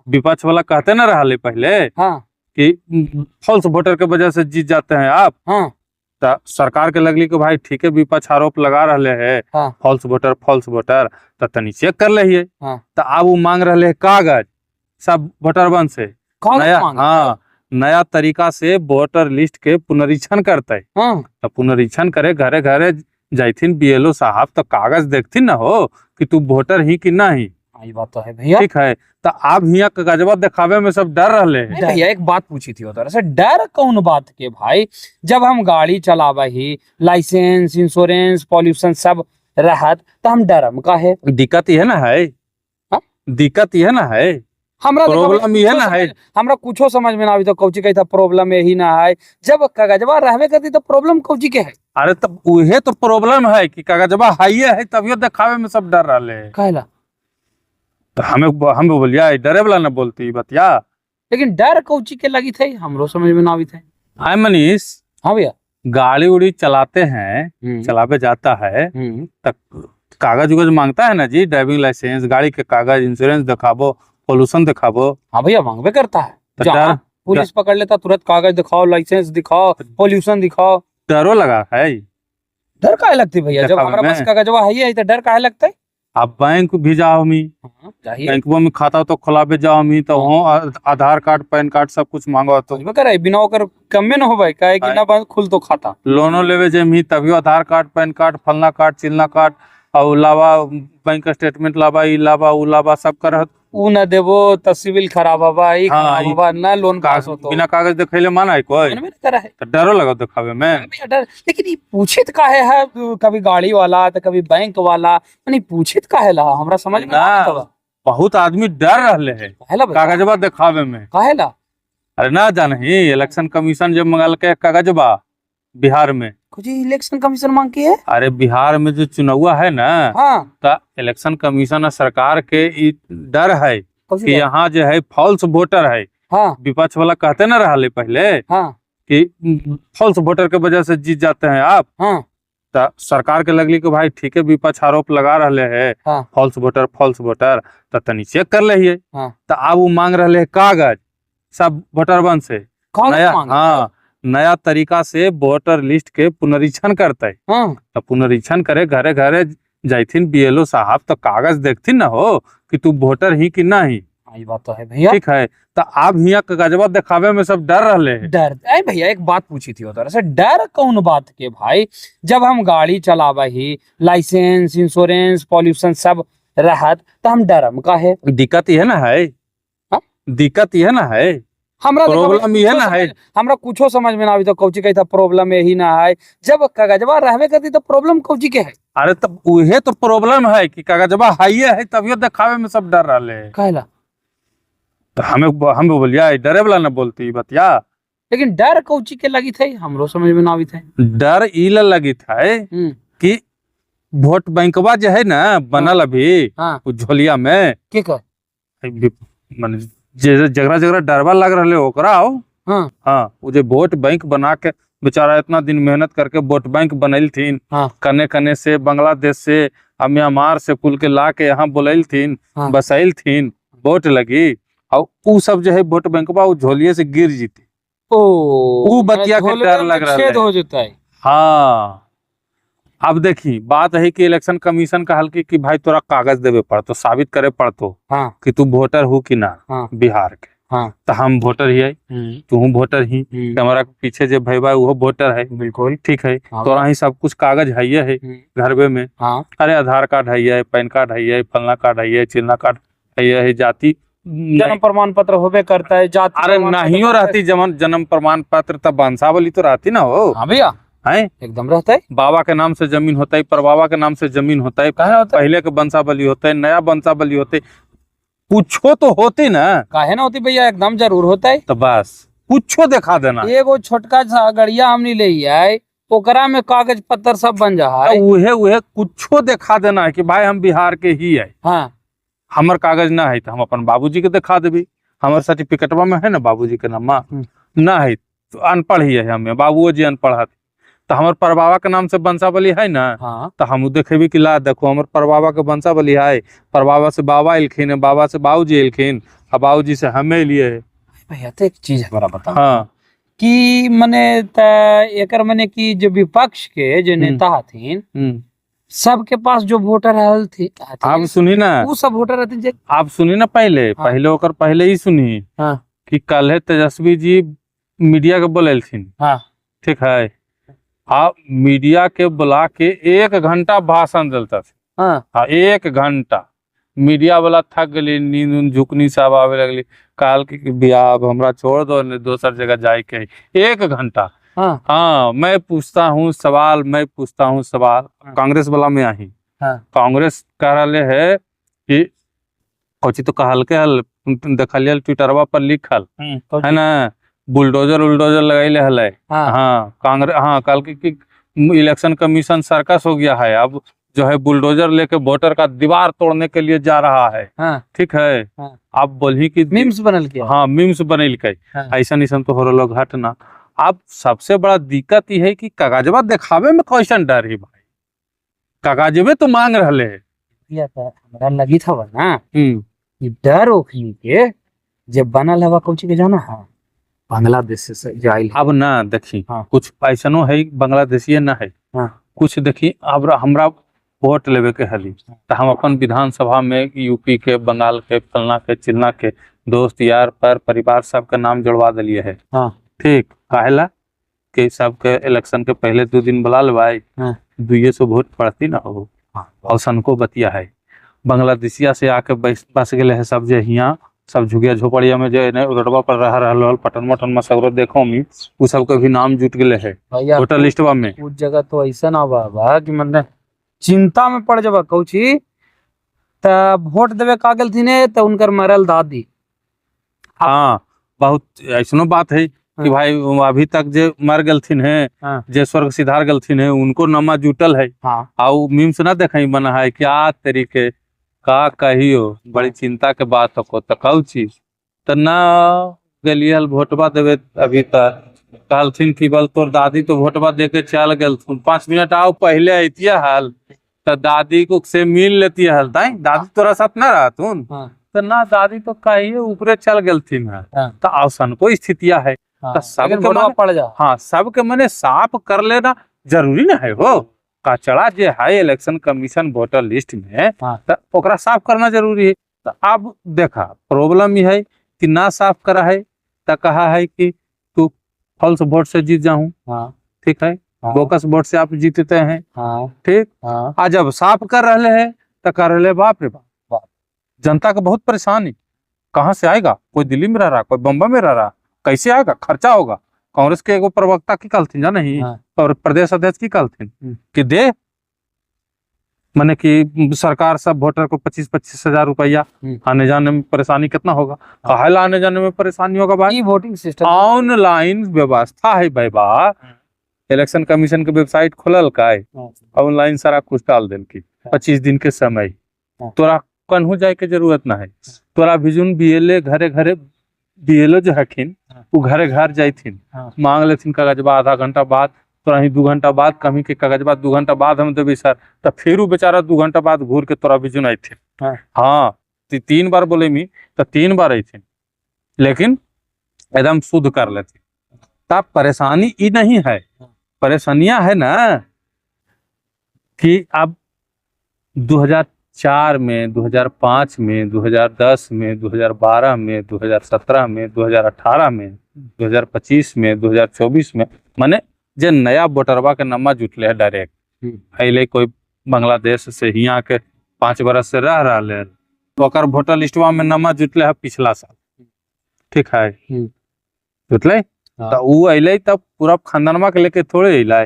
विपक्ष वाला कहते ना रहा पहले हाँ कि फॉल्स वोटर के वजह से जीत जाते हैं आप। हाँ तो सरकार के लगली कि भाई ठीक है विपक्ष आरोप लगा रहे है। हाँ। फॉल्स वोटर फॉल्स वोटर, तो तनी चेक कर ले। हाँ। तो अब वो मांग रहे है कागज सब वोटरवन से। कागज नया मांग? हाँ, नया तरीका से वोटर लिस्ट के पुनरीक्षण करते। हाँ तो पुनरीक्षण करे घरे घरे जाइथिन बीएलओ साहब तो कागज देखथिन ना हो कि तू वोटर ही कि नहीं। हाँ, ये बात तो है भैया। ठीक है, तो आप हियां कागजवा दिखावे में सब डर रहे हैं। नहीं भैया एक बात पूछी थी उधर से, डर कौन बात के भाई? जब हम गाड़ी चलावा ही लाइसेंस इंश्योरेंस पॉल्यूशन सब रहत तो हम डरम काहे? दिक्कत यह ना है। हाँ? दिक्कत यह ना है, हमरा देखो प्रॉब्लम ये कुछो ना है। हमरा कुछो समझ में ना आवी तो कौची कही था प्रॉब्लम यही ना है। जब कागजवा रहबे करती तो प्रॉब्लम कौची के है? अरे तब उहे तो प्रॉब्लम है कि कागजवा हाइये है तभियो दिखावे में सब डर रहे हैं। काहेला? तो हमें हम बोलिया डरे वाला ना बोलती बतिया। लेकिन डर कौची के लगी थे हमरो समझ में ना आवी थे। आय मनीष। हाँ भैया। गाड़ी उड़ी चलाते हैं, चलावे जाता है तब कागज उगज मांगता है ना जी, ड्राइविंग लाइसेंस, गाड़ी के कागज, इंश्योरेंस दिखाबो, पोल्यूशन दिखाबो। हाँ भैया मांगबे करता है। तो जहाँ डर पुलिस पकड़ लेता तुरंत कागज दिखाओ, लाइसेंस दिखाओ, पॉल्यूशन दिखाओ। डरो लगा है। डर काहे लगती भैया? जब देखावे हमारा में। पास कागजवा है ही है तो डर काहे लगता है? आप बैंक भी जाओ हमी, हाँ, जाहिर बैंकवा में खाता तो खोलाबे जाओ हमी तो वहाँ आधार कार्ड पैन कार्ड सब कुछ मांगो तो समझबे करे बिना ओकर कमे न होबै काहे कि हाँ। ना बैंक खुल तो खाता। लोनो लेवे जेमही तभियो आधार कार्ड पैन कार्ड फलना कार्ड चिलना कार्ड और लावा बैंक स्टेटमेंट लावा ई लावा उ लावा सब करत। उ न देबो त सिविल खराब हबा, ई हाँ, खराब ई हबा, ना लोन पास होतो। बिना कागज देखैले माना है कोई? मनबे न करे है। तो डरो लगा दिखावे में। भैया डर, लेकिन ई पूछित काहे है? कभी गाड़ी वाला तो कभी बैंक वाला, माने पूछित काहे ला हमरा समझ में ना ना। आवत बा। बहुत आदमी डर रहले है काहे ला भैया? कागजवा दिखावे में। काहे ला? अरे ना जानही इलेक्शन कमीशन जब मंगल के कागजवा बिहार में, कुछ इलेक्शन कमीशन मांग के है? अरे बिहार में जो चुनावा है ना, हाँ तो इलेक्शन कमीशन और सरकार के ई डर है कौची कि डर? यहाँ जो है फॉल्स वोटर है। हाँ विपक्ष वाला कहते ना रहा पहले हाँ कि फॉल्स वोटर के वजह से जीत जाते हैं आप। हाँ तो सरकार के लगली कि भाई ठीक है विपक्ष आरोप लगा रहे है। हाँ। फॉल्स वोटर फॉल्स वोटर, तो तनी चेक कर ले। हाँ। तो अब वो मांग रहे है कागज सब वोटरवन से। कागज नया मांग? हाँ, नया तरीका से वोटर लिस्ट के पुनरीक्षण करते। हाँ तो पुनरीक्षण करे घरे घरे जाइथिन बीएलओ साहब तो कागज देखथिन ना हो कि तू वोटर ही कि नहीं। हाँ, ये बात तो है भैया। ठीक है, तो आप हियां कागजवा दिखावे में सब डर रहे हैं। डर अरे भैया एक बात पूछी थी उधर से, डर कौन बात के भाई? जब हम गाड़ी चलावा ही लाइसेंस इंश्योरेंस पॉल्यूशन सब रहत तो हम डरम काहे? दिक्कत यह ना है। हाँ? दिक्कत यह ना है, हमरा देखो प्रॉब्लम यह कुछो ना है। हमरा कुछो समझ में ना आवी तो कौची कही था प्रॉब्लम यही ना है। जब कागजवा रहबे करती तो प्रॉब्लम कौची के है? अरे तब उहे तो प्रॉब्लम है कि कागजवा हाइये है तभियो दिखावे में सब डर रहे हैं। काहेला? तो हमें हम बोलिया डरे वाला ना बोलती बतिया। लेकिन डर कौची के लगी थे हमरो समझ में ना आवी थे। डर ई ला लगी था कि वोट बैंकवा जो है ना बनल अभी हाँ उ झोलिया में के कर माने जे जगरा जगरा डरवा लग रहा ओकरा आओ। हाँ हाँ, वो जो वोट बैंक बना के बेचारा इतना दिन मेहनत करके वोट बैंक बनैल थीन। हाँ। कने कने से बांग्लादेश से आ म्यांमार से कुल के ला के यहाँ बोलैल थीन, हाँ। बसैल थीन वोट लगी और उ सब जो है वोट बैंकवा उ झोलिए से गिर जीती। ओ उ बतिया के डर लग रहा छेद है। हो जाता है। हाँ, अब देखी बात है कि इलेक्शन कमीशन कहल की भाई तोरा कागज देवे पड़तो, साबित करे पड़तो हाँ कि तू वोटर हो कि ना। हाँ। बिहार के। हाँ। तो हम वोटर ही है, तू वोटर ही, हमारा पीछे जो भाई बा वो वोटर है। बिल्कुल ठीक है, हाँ। तोरा ही सब कुछ कागज है है घरवे में। हाँ अरे आधार कार्ड है, पैन कार्ड है, फलना कार्ड है, चिलना कार्ड है, जाति जन्म प्रमाण पत्र होबे करता है, जाति अरे प्रमाण पत्र नहीं होबे रहती जन्म प्रमाण पत्र तब वंशावली तो रहती ना हो। हाँ भैया है एकदम रहता है। बाबा के नाम से जमीन होता है, परबाबा के नाम से जमीन होता है, काहे ना होता है? पहले के वंशावली होता है, नया वंशावली होते, कुछो तो होती ना। काहे ना होती भैया, एकदम जरूर होता है। तो बस कुछो दिखा देना। एगो छोटका सा गड़िया हमनी ले आए ओकरा में कागज पत्र सब बन जा है। उहे उहे कुछो दिखा देना है कि भाई हम बिहार के ही है। हाँ हमर कागज ना है तो हम अपन बाबूजी के दिखा देबी, हमर सर्टिफिकेटवा में है ना बाबूजी के नाम ना है तो अनपढ़ ही है हमें, बाबूओ जी अनपढ़ हथिन, तो हमर परबाबा के नाम से वंशावली है ना। हाँ। तो हम देखेबी कि ला देखो हमर परबाबा के वंशावली है, परबाबा से बाबा एलखिन, बाबा से बाबूजी एलखिन, आ बाबूजी से हमें एलिए। भैया तो एक चीज हमरा बताओ। हाँ। कि मने त एकर मने कि जो विपक्ष के जो नेता हथिन सबके पास जो वोटर हल थी, आप सुनी ना, वो सब वोटर हथिन जे। आप सुनी ना पहले। हाँ। पहले ओकर पहले ही सुनी। हाँ। कि कल है तेजस्वी जी मीडिया के बोलेलथिन। हाँ। ठीक है, आप मीडिया के बुला के 1 घंटा भाषण दिलता। हाँ। हाँ, 1 घंटा मीडिया वाला थक गई, नींद उंद झुकनी सब आवे लगली, कहल कि भैया अब हमरा छोड़ दो, नहीं दोसर जगह जाए के। 1 घंटा। हाँ। हाँ, मैं पूछता हूँ सवाल, मैं पूछता हूँ सवाल। हाँ। कांग्रेस वाला में आई। हाँ। कांग्रेस कह रहे है कि कौची तो कहल के हल देखलिए ट्विटरवा पर लिखल है ना, बुलडोजर उलडोजर लगैले हले। हाँ। हाँ, कांग्रेस, हाँ, कल की इलेक्शन कमीशन सर्कस हो गया है, अब जो है बुलडोजर लेके वोटर का दीवार तोड़ने के लिए जा रहा है। हाँ। ठीक है। हाँ। आप बोली कि मीम्स बनल के। हाँ, मीम्स बनल के। हाँ। ऐसा ऐसा तो हो रहा घटना। अब सबसे बड़ा दिक्कत ये है कि कागजवा दिखावे में कैसन डर है भाई, कागजवे तो मांग रहे है। हमरा लगी था ना कि डर ओखनी के जब बनल हवा कौची के जाना है बांग्लादेश से जाइल। अब ना देखी। हाँ। कुछ ऐसनो है बांग्लादेशी ना है। हाँ। कुछ देखी, अब हमरा वोट लेवे के हली तो हम अपन विधानसभा में यूपी के, बंगाल के, फलना के, चिलना के दोस्त यार पर परिवार सबके नाम जुड़वा दिलिए है। हाँ। ठीक, काहेला के सबके इलेक्शन के पहले 2 दिन बुला लवाई। हाँ। 200 वोट पड़ती ना हो। हाँ। औसन को बतिया है, बांग्लादेशिया से आके बस गए है सब, जे हियाँ सब झुगिया झोपड़िया में जे रोडवा पर रह रहा पटन मटन में सगरो देखो मी, उ सब के भी नाम जुट गए है भैया वोटर लिस्टवा में। कुछ जगह तो ऐसा ना बाबा कि मतलब चिंता में पड़ जाबा कौची त वोट देवे का गेलथिन त उनकर मरल दादी। हाँ, बहुत ऐसनो बात है कि भाई अभी तक जे मर गलथिन है। हाँ। जे स्वर्ग सिधार गलथिन है, उनको नमा जुटल है। हाँ। आउ मीम्स ना देखई बना है क्या तरीके का कहियो, बड़ी चिंता के बात हो। तो कौची तो ना गेलिए हल वोटवा देवे अभी तक, कहलथिन कि बल तोर दादी तो वोटवा दे के चल गेलथुन, 5 मिनट आओ पहले अतिया हल तो दादी को से मिल लेती हल, ताई दादी तोरा साथ ना रहतुन। हाँ। तो ना दादी तो कहिए ऊपरे चल गेलथिन है। हाँ। तो औसन को स्थितियां है। हाँ। तो सबके लेकिन वोटवा पड़ जा। हाँ, सबके मने साफ कर लेना जरूरी ना है हो। कचरा जे है इलेक्शन कमीशन वोटर लिस्ट में। हाँ। तो ओकरा साफ करना जरूरी है। तो अब देखा प्रॉब्लम ये है कि ना साफ करा है तो कहा है कि तू फॉल्स वोट से जीत जाऊं। हाँ। ठीक है, हाँ। बोकस वोट से आप जीतते हैं। हाँ। ठीक। हाँ। आ जब साफ कर रहे हैं तो कर रहे बाप रे बाप, जनता का बहुत परेशानी। कहाँ से आएगा, कोई दिल्ली में रह रहा, कोई बम्बई में रह रहा, कैसे आएगा, खर्चा होगा। कांग्रेस के एगो प्रवक्ता की कहलथिन जा नहीं। हाँ। और प्रदेश अध्यक्ष की कहलथिन कि दे माने कि सरकार सब वोटर को 25-25 हजार रुपया, आने जाने में परेशानी कितना होगा। काहे आने जाने में परेशानी होगा भाई, ई वोटिंग सिस्टम ऑनलाइन व्यवस्था है भाई बा। इलेक्शन कमीशन के वेबसाइट खोलल का है, ऑनलाइन सारा कुछ डाल दिल की 25 दिन के समय। तोरा कन्हू जाए के जरूरत ना है। तोरा भिजुन बीएलए घरे घरे बीएलओ जो हखिन वो घरे घर जाथिन, मांग लेथिन कागजबा, आधा घंटा बाद तोरा ही 2 घंटा बाद कमी के कागजबा 2 घंटा बाद हम देबी सर, तो फिर उ बेचारा 2 घंटा बाद घूर के तोरा भिजुन आथिन। हाँ, 3 बार बोले मी तो 3 बार आथिन, लेकिन एकदम शुद्ध कर लेथिन। तब परेशानी ई नहीं है, परेशानियां है ना कि अब 2004 में, 2005 में, 2010 में, 2012 में, 2017 में, 2018 में, 2025 में, 2024 में, माने जे नया वोटरवा के नम्मा जुटले है डायरेक्ट अले कोई बांग्लादेश से हियाँ के 5 बरस से रह रहा है, तो ओकर वोटर लिस्टवा में नम्मा जुटले है पिछला साल। ठीक है, जुटले। तो उ अले तब पूरा खानदानवा के लेके थोड़े अलै,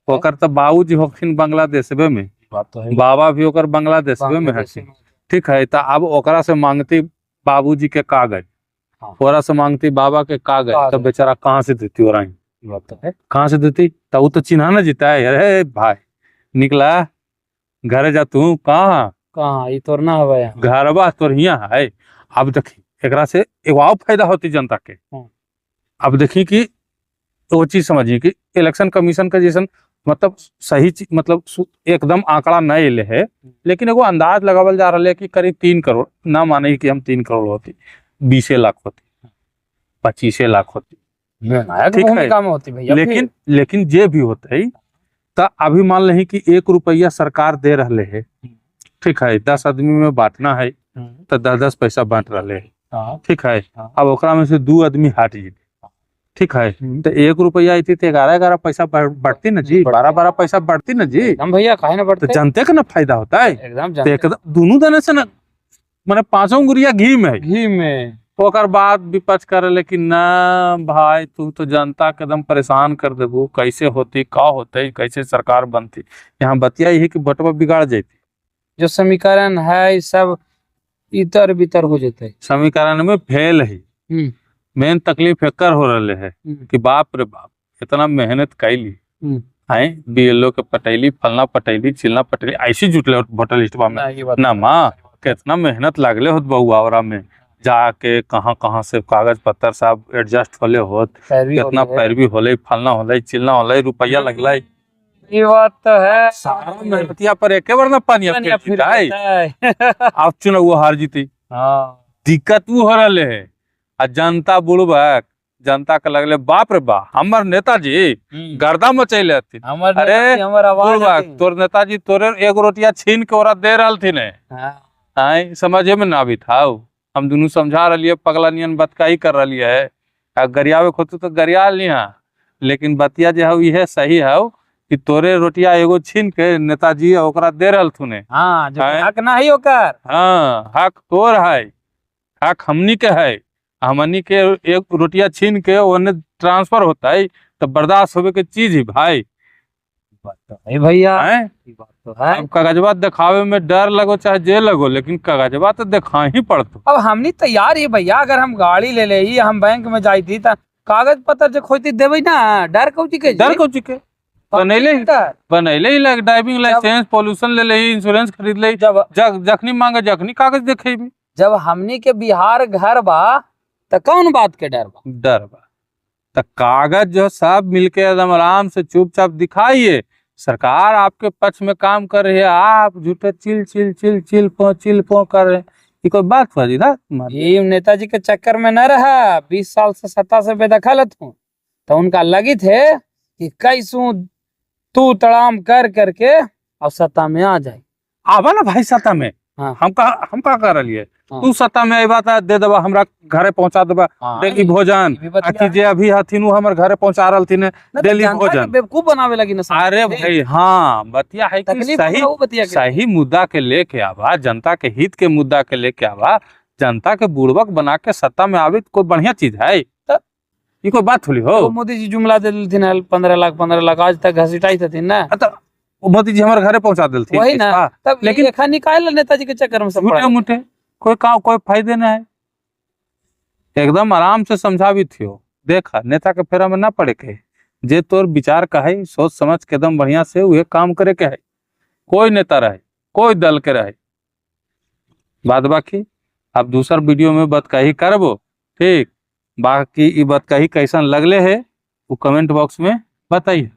ओकर तो बाबूजी होखिन बांग्लादेशवे में, बाबा भी ओकर बांग्लादेशवे में हथिन। ठीक है, तो अब ओकरा से मांगती बाबूजी के कागज, ओकरा से मांगती बाबा के कागज, तो बेचारा कहाँ से देती ओरा, कहाँ से देती, तो वो तो चिन्हा न जीता है। अरे भाई निकला घरे जा, तू कहाँ कहाँ ये तोर ना हवा घरवा तोर हिया है। अब देखी एकरा से एगो और फायदा होती जनता के। अब देखी कि वो चीज समझिए कि इलेक्शन कमीशन का जैसन मतलब सही चीज, मतलब एकदम आंकड़ा नहीं एले है, लेकिन एगो अंदाज लगावल जा रहा है कि करीब 3 करोड़, ना माने कि हम 3 करोड़ होती, 20 लाख होती, 25 लाख होती। निर्णायक ठीक है। भूमिका में होती भैया। लेकिन लेकिन जे भी होते है, तो अभी मान लही कि 1 रुपया सरकार दे रहे है, ठीक है, 10 आदमी में बांटना है, तो 10-10 पैसा बांट रहे है। ठीक है। अब ओकरा में से 2 आदमी हट जेते, ठीक है, तो 1 रुपया आई तो 11-11 पैसा बढ़ती ना जी? बढ़ती। 12-12 पैसा बढ़ती ना जी? एकदम भैया, काहे ना तो बढ़ते। जनते के ना फायदा होता है। एकदम। तो जनते। एकदम दोनों देने से ना, माने पांचों उंगलिया घी में है। घी में। ओकर बाद विपक्ष करे, लेकिन ना भाई, तू तो जनता के एकदम परेशान कर देबू, कैसे होती, का होते, कैसे सरकार बनती? यहाँ बतिया यही कि बटवा बिगाड़ जैती। जो समीकरण है सब इतर बितर हो जेते। समीकरण में फेल है। मेन तकलीफ एकर हो रहे है कि बाप रे बाप, इतना मेहनत कैली आए, बीएलओ के पटैली, फलना पटैली, चिलना पटैली, ऐसी जुटले वोटर लिस्टवा में। ना, ये बात ना माँ, कितना मेहनत लागले होत बहुआवरा में जाके, कहाँ कहाँ से कागज पत्तर सब एडजस्ट होले होत। पैरवी कितना होले है। पैरवी होले, फलना होले, चिलना होले, रुपया लगले। ये बात तो है। सारा मेहनतिया पर एके बार ना पानी पानी फिर फिर जीताई। जेतै। अब चुनाव हार जीती। दिक्कत उ हो रहे है आ जनता बुड़बक, जनता के लगले बाप रे बा, हमर नेताजी गर्दा मचैले हथिन। हमर अरे, नेताजी हमर आवाज बुड़बक, हथिन। तोर नेताजी तोरे एक रोटिया छीन के ओरा दे रहलथिन है। आय समझे में ना आबित हाउ। हम दुनू समझा रहिए, पगला नियन बतकाई कर रही है आ गरियावे खोतू तो गरिया लिहा, लेकिन बतिया जे हौ इहे सही हौ कि तोरे रोटिया एगो छीन के नेताजी ओकरा दे रहलथुन है। हाँ, जो आँय? हक नहीं ओकर। हाँ, हक तोर है, हक हमनी के है। हमनी के एक रोटिया छीन के ओने ट्रांसफर होता है तो बर्दाश्त होवे के चीज ही भाई? बात तो है भैया। हैं? ये बात तो है। अब कागजबा दिखावे में डर लगो चाहे जे लगो, लेकिन कागजबा तो दिखा ही पड़तो। अब हमनी तैयार ही भैया, अगर हम गाड़ी ले ले, हम बैंक में जाती त कागज पत्र जो खोजती देबै ना, डर कौची के जी? डर कौची के? बनैले डर। बनैले ही लग ड्राइविंग लाइसेंस, पॉल्यूशन ले ले, इंश्योरेंस खरीद ले। जब जब जखनी मांगे जखनी कागज देखेबी। जब हमनी के बिहार घर बा त कौन बात के डर बा? डर बा तो कागज जो सब मिलके एकदम आराम से चुपचाप दिखाइए। सरकार आपके पक्ष में काम कर रही है, आप झूठे चिल चिल चिल चिल पो चिल पो कर रहे हैं। ये कोई बात हुआ जी ना? ये नेताजी के चक्कर में न रहा। 20 साल से सत्ता से बेदखल हथुन तो उनका लगी थे कि कैसू तू तड़ाम कर करके और सत्ता में आ जाए। आवा ना भाई सत्ता में। हम का कर रही है? तू सत्ता में अबा त दे देबा, हमरा घरे पहुंचा देबा डेली भोजन। ई भी बतिया। आ कि जे अभी हथिन उ हमर घरे पहुंचा रहलथिन ना तो डेली जनता के भोजन। बेवकूफ बनावे लगी ना। अरे भाई, हाँ, बतिया है कि तकलीफ सही हमरा उ बतिया के। सही मुद्दा के लेके आवा, जनता के हित के मुद्दा के लेके आवा। जनता के बुड़बक बना के सत्ता में आवे कोई बढ़िया चीज है? त ये कोई बात होली हो? तो मोदी जी जुमला दे देलथिन हल 15 लाख 15 लाख, आज तक घसीटाई हथिन ना। तो मोदी जी हमारे घरे पहुंचा देलथिन वही ना। पैसा। तब लेकिन- लेकिन एखन निकाल नेताजी के चक्कर में सब झूठे पड़ल। मुठे कोई काम कोई फायदे नहीं है। एकदम आराम से समझावी थियो, देखा नेता के फेरा में ना पड़े के, जे तोर विचार का है सोच समझ के एकदम बढ़िया से उहे काम करे के है, कोई नेता रहे, कोई दल के रहे। बाद बाकी अब दूसर वीडियो में बतकही करबो। ठीक, बाकी ई बतकही कैसन लगले है वो कमेंट बॉक्स में बताइए।